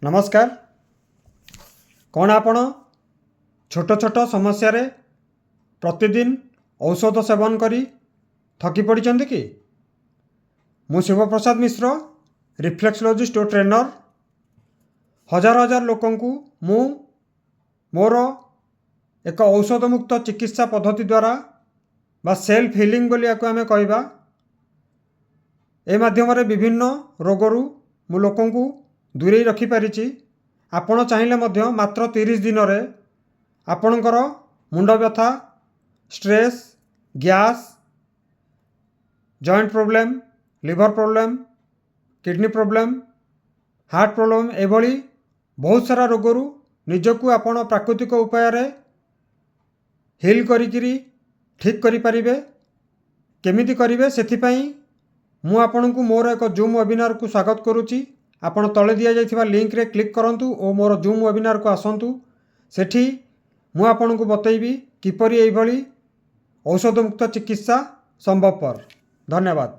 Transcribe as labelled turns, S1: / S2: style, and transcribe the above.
S1: ନମସ୍କାର। କ'ଣ ଆପଣ ଛୋଟ ଛୋଟ ସମସ୍ୟାରେ ପ୍ରତିଦିନ ଔଷଧ ସେବନ କରି ଥକି ପଡ଼ିଛନ୍ତି କି? ମୁଁ ଶିବପ୍ରସାଦ ମିଶ୍ର, ରିଫ୍ଲେକ୍ସୋଲୋଜିଷ୍ଟ ଓ ଟ୍ରେନର। ହଜାର ହଜାର ଲୋକଙ୍କୁ ମୁଁ ମୋର ଏକ ଔଷଧମୁକ୍ତ ଚିକିତ୍ସା ପଦ୍ଧତି ଦ୍ୱାରା ବା ସେଲ୍ଫ ହିଲିଂ ବୋଲି ୟାକୁ ଆମେ କହିବା, ଏ ମାଧ୍ୟମରେ ବିଭିନ୍ନ ରୋଗରୁ ମୁଁ ଲୋକଙ୍କୁ ଦୂରେଇ ରଖିପାରିଛି। ଆପଣ ଚାହିଁଲେ ମଧ୍ୟ ମାତ୍ର 30 ଦିନରେ ଆପଣଙ୍କର ମୁଣ୍ଡ ବ୍ୟଥା, stress, gas, joint problem, liver problem, kidney problem, heart problem, ଏଭଳି ବହୁତ ସାରା ରୋଗରୁ ନିଜକୁ ଆପଣ ପ୍ରାକୃତିକ ଉପାୟରେ ହିଲ୍ କରିକିରି ଠିକ୍ କରିପାରିବେ। କେମିତି କରିବେ, ସେଥିପାଇଁ ମୁଁ ଆପଣଙ୍କୁ ମୋର ଏକ ଜୁମ୍ ୱେବିନାରକୁ ସ୍ୱାଗତ କରୁଛି। ଆପଣ ତଳେ ଦିଆଯାଇଥିବା ଲିଙ୍କରେ କ୍ଲିକ୍ କରନ୍ତୁ ଓ ମୋର ଜୁମ୍ ୱେବିନାରକୁ ଆସନ୍ତୁ। ସେଠି ମୁଁ ଆପଣଙ୍କୁ ବତେଇବି କିପରି ଏଇଭଳି ଔଷଧମୁକ୍ତ ଚିକିତ୍ସା ସମ୍ଭବପର। ଧନ୍ୟବାଦ।